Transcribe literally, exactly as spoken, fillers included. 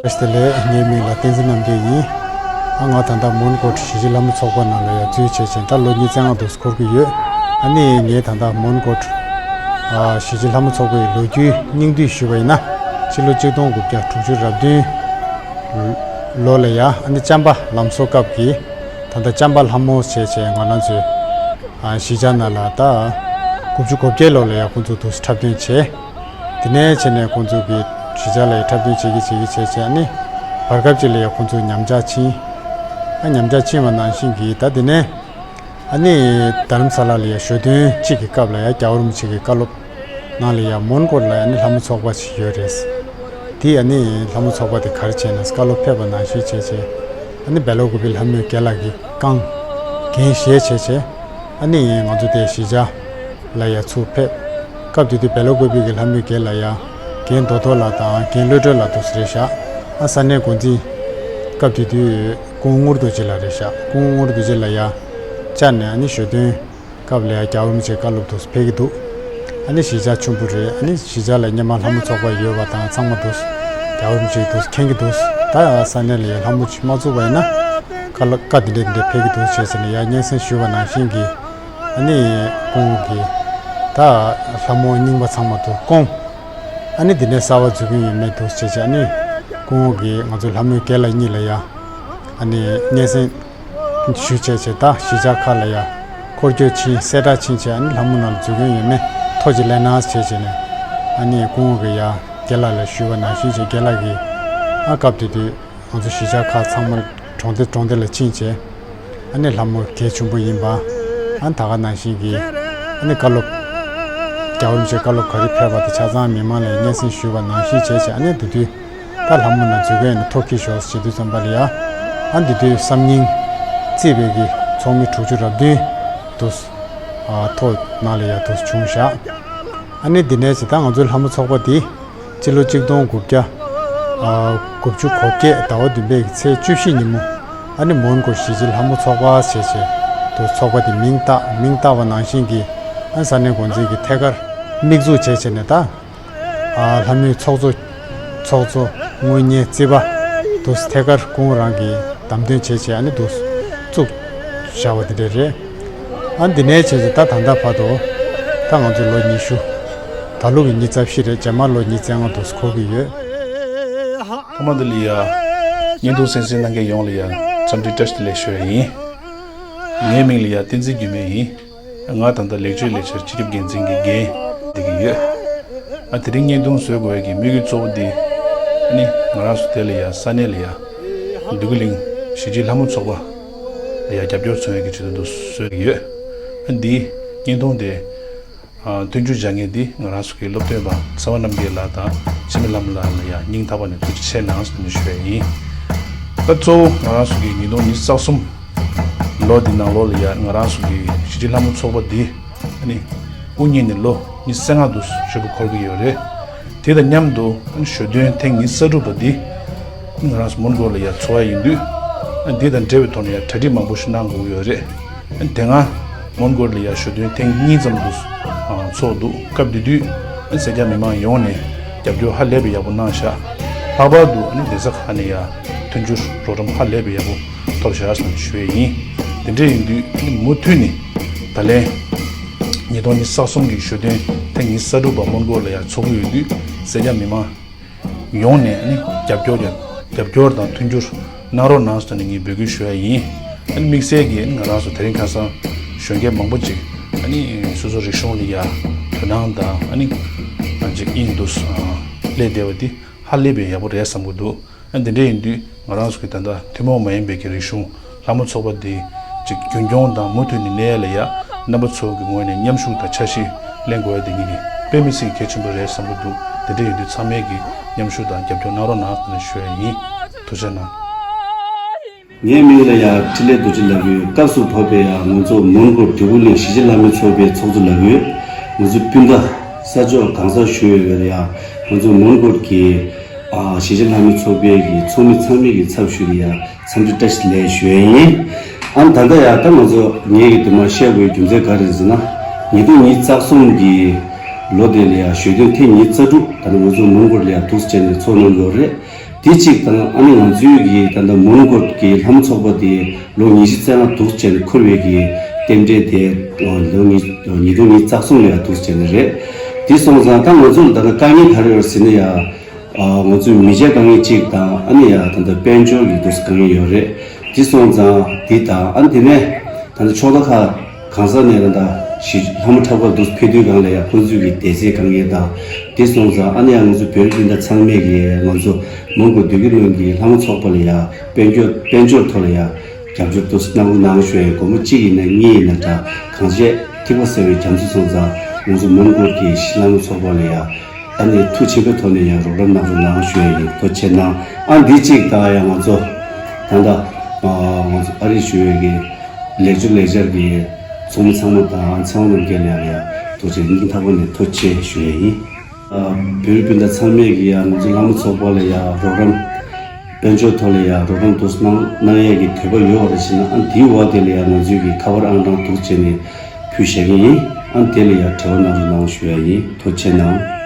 བཀྲ་ཤིས་བདེ་ལེགས། ངའི་མིང་ལ་བསྟན་འཛིན་རྣམ་རྒྱལ་ཡིན། ཨ་ང་ད་ལྟ་མོན་གྷོ་གཞིས་བྱེས་ལྷ་མོ་ཚོགས་པ་ནང་ལ་ཡང་འཛུལ་བྱས་བྱས་ད་ལོ་ཉི་ཤུ་རྩ་ལྔ་དུ་འཁོར་གྱི་ཡོད། ཨ་ནི་ངས་ད་ལྟ་མོན་གྷོ་ཨ་གཞིས་བྱེས་ལྷ་མོ་ཚོགས་པའི་ལོ་རྒྱུས་སྙིང་བསྡུས་ཞུས་པ་ཡིན་ན། ཕྱི་ལོ་གཅིག་སྟོང་དགུ་བརྒྱ་དྲུག་ཅུ་རེ་བདུན་ལོ་ལ་ཡ་ཨ་ནི་ཅམ་པ་ལམ་བཟོ་སྐབས་ཀྱི་ད་ལྟ་ཅམ་པ་ལྷ་མོ་བྱས་བྱས་ང་རང་ཚོའི་ཨ་གཞིས་ཆགས་ནང་ལ་ད་དགུ་བཅུ་གོ་བརྒྱད་ལོ་ལ་ཡ་ཁོང་ཚོ་དུ་འཁྲབ་སྟོན་བྱས། དེ་ནས་བྱས་ནས་ཁོང་ཚོ་གི་གཞིས་ཆགས་ལ་ཡ་འཁྲབ་སྟོན་བྱེད་ཀྱི་བྱེད་ཀྱི་བྱས་བྱས་ཨ་ནི་བར་སྐབས་ཅིག་ལ་ཡ་ཁོང་ཚོ་ཉམས་ཆག་ཕྱིན། ཨ་ཉམས་ཆག་ཕྱིན་པ་ནང་བཞིན་གྱི་ད་དེ་ནས་ཨ་ནི་རྡ་རམ་ས་ལ་ལ་ཡ་ཞོ་སྟོན་གཅིག་གི་སྐབས་ལ་ཡ་རྒྱལ་བ་རིན་པོ་ཆེ་གི་བཀའ་སློབ་ནང་ལ་ཡ་མོན་གྷོ་ལ་ཡ་ནི་ལྷ་མོ་ཚོགས་པ་ཞིག་ཡོད་རེད། དེ་ཨ་ནི་ལྷ་མོ་ཚོགས་པ་དེ་ག་རེ་བྱས་ན་བཀའ་སློབ་ཕེབས་པ་ནང་བཞིན་བྱས་བྱས་ཨ་ནི་སྦེ་ལ་ཀུ་པི་ལྷ་མོའི་རྒན་ལགས་ཀྱིས་བསྐངས། འགན་བཞེས་བྱས་བྱས་ཨ་ནི་ང་ཚོ་དེ་གཞིས་ཆགས་ལ་ཡ་ཚུར་ཕེབས། སྐབས་དེ་དུས་སྦེ་ལ་ཀུ་པི་གི་ལྷ་མོའི་རྒན་ལ་ཡ་རྒན་རྡོ་རྡོ་ལགས་དང་རྒན་བློ་གྲོས་ལགས་དུ་རེད་ཤག་ཨ་ས་གནས་འགོ་འཛིན་སྐབས་དེ་དུས་སྐུ་ངོ་དངུལ་རྡོ་རྗེ་ལགས་རེད་ཤག་སྐུ་ངོ་དངུལ་རྡོ་རྗེ་ལགས་ཡ་བཅར་ནས་ཨ་ནི་ཞོ་སྟོན་སྐབས་ལ་ཡ་རྒྱལ་བ་རིན་པོ་ཆེ་བཀའ་སློབ་དུ་ཕེབས་ཀྱི་འདུག་ཨ་ནི་གཞིས་ཆགས་ཆུང་པོ་རེད། ཨ་ནི་གཞིས་ཆགས་ལ་སྔོན་མ་ལྷ་མོ་ཚོགས་པ་ཡོད་པ་དང་ཚང་མ་འདུག་རྒྱལ་བ་རིན་པོ་ཆེ་འདུག་མཁྱེན་གྱི་འདུག་ད་ས་གནས་ལ་ཡ་ལྷ་མོ་ཅིག་མ་བཙུགས་པ་ཡིན་ན་བཀའ་སློབ་བཀའ་འདི་འདྲ་འདི་འདྲ་ཕེབས་ཀྱི་འདུག་བྱས་ཟེར་ནས་ཡ་སྙན་སེང་ཞུས་པ་ནང་བཞིན་གྱི་ཨ་ནི་སྐུ་ངོ་གིས་ད་ལྷ་མོ་རྙིང་པ་ཚང་མ་འདུག་བསྐོངས། ཨ་ནི་འདི་ནས་གསར་པ་འཛུགས་ཀྱི་ཡོད་མེད་འདུག་བྱས་བྱས་ཨ་ནི་སྐུ་ངོ་གིས་ང་ཚོ་ལྷ་མོའི་རྒན་ལགས་གཉིས་ལ་ཡ་ཨ་ནི་སྙན་སེང་ཞུས་བྱས་བྱས་ད་གཞིས་ཆགས་ཁག་ལ་ཡ་འཁོར་སྐྱོད་ཕྱིན་གསལ་བསྒྲགས་ཕྱིན་བྱས་ཨ་ནི་ལྷ་མོ་ནང་ལ་འཛུལ་མཁན་ཡོད་མེད་ཐོ་ཅིག་ལེན་གནང་བྱས་བྱས་ནས་ཨ་ནི་སྐུ་ངོ་གི་ཡ་རྒན་ལགས་ལ་ཞུས་པ་ནང་བཞིན་བྱས་རྒན་ལགས་ཀྱིས་ཨ་སྐབས་དེ་དུས་ང་ཚོ་གཞིས་ཆགས་ཁག་ཚང་མ་གྲོང་སྡེ་གྲོང་སྡེ་ལ་ཕྱིན་བྱས་ཨ་ནི་ལྷ་མོ་གལ་ཆེན་པོ་ཡིན་པ་ཨ་ནི་ད་ག་ནང་བཞིན་གྱི་ཨ་ནི་བཀའ་སློབ་རྒྱལ་བ་རིན་པོ་ཆེ་བཀའ་སློབ་ག་རེ་ཕེབས་པ་དེ་ཆ་ཚང་མི་མང་ལ་སྙན་སེང་ཞུས་པ་ནང་བཞིན་བྱས་བྱས་ཨ་ནི་དེ་དུས། ད་ལྷ་མོ་ནང་འཛུལ་མཁན་ནི་ཐོ་ཁྱི་ཞོག་བྱེད་དུས་ཙམ་པ་ལ་ཡ། ཨ་འདི་དུས་བསམ་སྙིང་བརྩིས་པའི་གི་ཚོགས་མི་དྲུག་ཅུ་རེ་བདུན་དུ་ཨ་ཐོ་ནང་ལ་ཡ་དུ་བྱུང་བཞག་ཨ་ནི་འདི་ནས་ཅི་ད་ང་ཚོའི་ལྷ་མོ་ཚོགས་པ་འདི་སྤྱི་ལོ་གཅིག་སྟོང་དགུ་བརྒྱ་ཨ་དགུ་བཅུ་གོ་བརྒྱད་ཟླ་བ་བདུན་པའི་གི་ཚེས་བཅུ་བཞི་ཉིན་མོ་ཨ་ནི་མོན་གྷོ་གཞིས་བྱེས་ལྷ་མོ་ཚོགས་པ་ཞེས་བྱས་དུ་ཚོགས་པ་འདི་མིང་བཏགས་མིང་བཏགས་པ་ནང་བཞིན་གྱི་ཨ་ས་གནས་འགོ་འཛིན་གྱི་ཐད་ཀར་དམིགས་འཛུགས་བྱས་བྱས་ནས་ད། ཨ་ལྷ་མོའི་ཚོགས་གཙོ་ཚོགས་གཙོ་དངུལ་གཉེར་རྩིས་པ་དུ་ཐད་ཀར་ཁོང་རང་གིས་བདམས་ཐོན་བྱས་བྱས་ཨ་ནི་དུ་བཙུགས་བཞག་པ་དེ་འདྲ་རེད། ཨ་འདི་ནས་བྱས་བྱས་ད་ད་ལྟ་བར་དུ་ད་ང་ཚོ་ལོ་ཉི་ཤུ་ད་ལོ་གི་ཉི་ཤུ་རྩ་བཞི་རེད། རྗེས་མ་ལོ་ཉི་ཤུ་རྩ་ལྔ་དུ་འཁོར་གྱི་ཡོད། ཐ་མ་འདི་ལ་ཡ་བརྙན་ཐུང་གསན་གཟིགས་གནང་མཁན་ཡོངས་ལ་ཡ་འཚམས་འདྲི་བཀྲ་ཤིས་བདེ་ལེགས་ཞུ་ཡ་ཡིན། ངའི་མིང་ལ་ཡ་བསྟན་འཛིན་འགྱུར་མེད་ཡིན། ང་ད་ལྟ་ལེགས་བཅོས་ལས་འཆར་སྤྱི་ཁྱབ་འགན་འཛིན་གྱི་འགན་འདེད་ཀྱི་ཡོད། ཨ་དེ་རིང་བརྙན་ཐུང་བཟོ་དགོས་ཡ་གི་དམིགས་ཡུལ་གཙོ་བོ་འདི་ཨ་ནི་ང་རང་ཚོ་དེ་ལ་ཡ་ས་གནས་ལ་ཡ་འདོད་རྒུ་གླིང་གཞིས་བྱེས་ལྷ་མོ་ཚོགས་པ་ལ་ཡ་རྒྱབ་སྐྱོར་མཚོན་ཡ་གི་ཆེད་དུ་འདུག་བཟོས་ཀྱི་ཡོད། ཨ་འདིའི་བརྙན་ཐུང་དེ་ཨ་མཐུན་འགྱུར་སྦྱང་མཁན་འདི་ང་རང་ཚོ་གི་སློབ་སྟོན་པ་ཚེ་དབང་རྣམ་རྒྱལ་ལགས་དང་འཆི་མེད་ལྷ་མོ་ལགས་ལ་ཡ་སྙིང་ཐག་པ་ནས་ཐུགས་རྗེ་ཆེ་གནང་ཟེར་ནས་ཞུ་ཡ་ཡིན། ད་གཙོ་བོ་ང་རང་ཚོ་གི་ཉིས་སྟོང་ཉི་ཤུ་རྩ་གསུམ་ལོ་འདི་ནང་ལོགས་ལ་ཡ་ང་རང་ཚོ་གི་གཞིས་བྱེས་ལྷ་མོ་ཚོགས་པ་འདི་ཨ་ནི་དབུ་བརྙེས་ནས་ལོ་ཉི་ཤུ་རྩ་ལྔ་དུ་ཞེ་པོ་འཁོར་གྱི་ཡོད་རེད། དེ་དང་མཉམ་དུ་ཨ་ནི་ཞོ་སྟོན་ཐེངས་ཉི་ཤུ་རྩ་དྲུག་པ་འདི་ཨ་ནི་ང་རང་ཚོ་མོན་གྷོ་ལ་ཡ་འཚོགས་ཡ་ཡིན་དུས་ཨ་ནི་འདི་དང་འབྲེལ་བའི་ཐོག་ནས་ཡ་གྲ་སྒྲིག་མང་པོ་ཞིག་གནང་དགོས་ཀྱི་ཡོད་རེད། ཨ་ནི་དེ་སྔ་མོན་གྷོ་ལ་ཡ་ཞོ་སྟོན་ཐེངས་གཉིས་ཙམ་དུ་ཨ་ཚོགས་འདུག་སྐབས་དེ་དུས་ཨ་ནི་སེར་སྐྱ་མི་མང་ཡོངས་ནས་རྒྱབ་སྐྱོར་ཧ་ལས་པའི་ཡག་པོ་གནང་བཞག་ལྷག་པར་དུ་ཨ་ནི་གདན་ས་ཁག་ནས་ཡ་མཐུན་འགྱུར་རོགས་རམ་ཧ་ལས་པའི་ཡག་པོ་ཐོབ་བཞག་ཟེར་ནས་ཞུ་ཡས་ཡིན། དེ་འདྲ་ཡིན་དུས་ཨ་ནི་མུ་མཐུད་ནས་ད་ལན་ཉིས་སྟོང་ཉི་ཤུ་རྩ་གསུམ་གྱི་ཞོ་སྟོན་ཐེངས་ཉི་ཤུ་རྩ་དྲུག་པ་མོན་གྷོ་ལ་ཡ་འཚོགས་ཀྱི་ཡོད་དུས་སེར་སྐྱ་མི་མང་ཡོངས་ནས་ཨ་ནི་རྒྱབ་སྐྱོར་ཀྱང་རྒྱབ་སྐྱོར་དང་མཐུན་འགྱུར་གནང་རོགས་གནང་ཟེར་ནས་ངས་འབོད་སྐུལ་ཞུ་ཡ་ཡིན། ཨ་ནི་དམིགས་བསལ་གྱིས་ང་རང་ཚོ་དེ་རིང་ཁ་སང་གཞོན་སྐྱེས་མང་པོ་ཅིག་ཨ་ནི་སོ་སོ་རིག་གཞུང་ལ་ཡ་དོ་སྣང་དང་ཨ་ནི་ཅིག་ཨིན་འདུག་སླེབས་བསྡད་པ་འདི་ཧ་ལས་པའི་ཡག་པོ་རེད་བསམ་གྱི་འདུག་ཨ་འདི་འདྲ་ཡིན་དུས་ང་རང་ཚོ་གི་ད་ལྟ་ཐུན་མོང་མ་ཡིན་པའི་གི་རིག་གཞུང་ལྷ་མོ་ཚོགས་པ་འདི་ ཅིག་རྒྱུན་སྐྱོང་དང་མུ་མཐུད་ནས་གནས་ཡ་ལ་ཡ་རྣམ་པ་ཚོ་གི་ངོས་ནས་མཉམ་ཞུགས་དང་འཆར་གཞི་ལེན་དགོས་ཡ་དེ་ཉིད་ཀྱི་དཔེ་མི་སྲིད་གལ་ཆེན་པོ་རེད་བསམ་གྱི་འདུག་དེ་འདྲ་ཡིན་དུས་ཚང་མས་ཀྱི་མཉམ་ཞུགས་དང་རྒྱབ་སྐྱོར་གནང་རོགས་གནང་ཟེར་ནས་ཞུ་ཡ་ཡིན། ཐུགས་རྗེ་གནང་། ངའི་མིང་ལ་ཡ་འཕྲིན་ལས་རྡོ་རྗེ་ལབ་ཡོད། སྐབས་སུ་བབས་པའི་ཡ་ང་ཚོ་མོན་གྷོ་འབྲི་གུང་གླིང་གཞིས་བྱེས་ལྷ་མོའི་ཚོགས་པའི་ཚོགས་གཙོ་ལབ་ཡོད། ང་ཚོ་སྤུན་ཟླ་ས་ཕྱོགས་གང་སར་བཞུགས་ཡོད་པའི་ཡ་ང་ཚོ་མོན་གྷོ་གི་ཨ་གཞིས་བྱེས་ལྷ་མོའི་ཚོགས་པའི་གི་ཚོགས་མི་ཚང་མའི་གི་ཚབ་ཞུས་ཏེ་ཡ་འཚམས་འདྲི་བཀྲ་ཤིས་བདེ་ལེགས་ཞུ་ཡ་ཡིན། ཨ་ད་ལྟ་ཡ་ད་ང་ཚོ་ངེད་ཀྱི་དེ་མ་བཤད་དགོས་རྒྱུ་མཚན་ག་རེ་ཟེར་ན། ཉིས་སྟོང་ཉི་ཤུ་རྩ་གསུམ་གི་ལོ་དེ་ལ་ཡ་ཞོ་སྟོན་ཐེངས་ཉི་ཤུ་རྩ་དྲུག་ད་ནི་ང་ཚོ་མོན་གྷོ་ལ་ཡ་འདུག་སེ་བྱས་ནས་ཚོགས་གནང་གི་ཡོད་རེད། དེ་གཅིག་དང་ཨ་ནི་ང་ཚོའི་གི་ད་ལྟ་མོན་གྷོ་གི་ལྷ་མོ་ཚོགས་པ་དེ་ལོ་ཉི་ཤུ་རྩ་ལྔ་འདུག་སེ་བྱས་ནས་འཁོར་བའི་གི་རྟེན་འབྲེལ་དེ་ལོ་ཉིས་ཉིས་སྟོང་ཉི་ཤུ་རྩ་གསུམ་ལ་ཡ་འདུག་སེ་བྱས་ནས་རེད། དེ་སོང་ཙང་ད་ང་ཚོ་ལ་ད་ལྟ་དཀའ་ངལ་ག་རེ་ཡོད་ཟེར་ན་ཡ། ཨ་ང་ཚོའི་མི་ཆའི་དཀའ་ངལ་གཅིག་དང་ཨ་ནི་ཡ་ད་ལྟ་དཔལ་འབྱོར་གྱི་འདུག་སེ་དཀའ་ངལ་ཡོད་རེད། དེ་སོང་ཙང་དེ་དང་ཨ་ནི་དེ་ནས་ད་ལྟ་ཕྱོགས་མཐའ་ཁག་གང་ས་ནས་ད་ལྟ་ཞི་ལྷ་མོ་འཁྲབ་གར་འདུག་སེ་ཕེབས་དུས་སྒང་ལ་ཡ་ཁོང་ཚོའི་གི་སྡེ་ཚན་དཀའ་ངལ་དང་། དེ་སོང་ཙང་ཨ་ནི་ཡ་ང་ཚོ་བོད་རིགས་སྤུན་ཟླ་ཚང་མས་གི་ང་ཚོ་མོན་གྷོ་འདོད་རྒུ་གླིང་གི་ལྷ་མོ་ཚོགས་པ་ལ་ཡ་དཔལ་འབྱོར་དཔལ་འབྱོར་ཐོག་ལ་ཡ་རྒྱབ་སྐྱོར་འདུག་སེ་གནང་རོགས་གནང་ཞུ་ཡ་ཡིན། སྒོར་མོ་གཅིག་ཡིན་ན་གཉིས་ཡིན་ན་འདྲ་གང་བྱས་ཐིགས་པ་ཟེར་བའི་རྒྱ་མཚོ་སོང་ཙང་ང་ཚོ་མོན་གྷོ་གི་ཞི་ལྷ་མོ་ཚོགས་པ་ལ་ཡ་ཨ་ནི་ཐུགས་ཆེན་པོའི་ཐོག་ནས་ཡང་རོགས་རམ་གནང་རོགས་གནང་ཞུ་ཡ་ཡིན། ཐུགས་རྗེ་གནང་། ཨ་འདི་གཅིག་དང་ཡང་ང་ཚོ་ད་ལྟ་ང་ཚོ་ཨ་རི་བཞུགས་ཡོད་ཀྱི་ལེགས་བཅོས་ལེགས་སྦྱར་གྱི་ཚོགས་མི་ཚང་མ་དང་ཚེ་དབང་རྣམ་རྒྱལ་ལ་ཡང་ཐུགས་རྗེ་སྙིང་ཐག་པ་ནས་ཐུགས་རྗེ་ཆེ་ཞུ་ཡ་ཡིན། བོད་རིགས་སྤུན་ཟླ་ཚང་མས་ཀྱི་ཡང་ང་ཚོ་ལྷ་མོ་ཚོགས་པ་ལ་ཡང་རོགས་རམ། དཔལ་འབྱོར་ཐོག་ལ་ཡང་རོགས་རམ་འདུག་གནང་གནང་ཡས་ཀྱི་འདོད་པ་ཡོད་པ་རེད་ཟེར་ན་ཨ་འདིའི་འོག་དེ་ལ་ཡང་ང་ཚོས་ཀྱི་ཁ་པར་ཨང་གྲངས་འདུག་བྱས་ནས་ཕུལ་བཞག་གི་ཡིན། ཨ་དེ་ལ་ཡང་འབྲེལ་བ་གནང་རོགས་གནང་ཞུ་ཡ་ཡིན། ཐུགས་རྗེ་གནང་།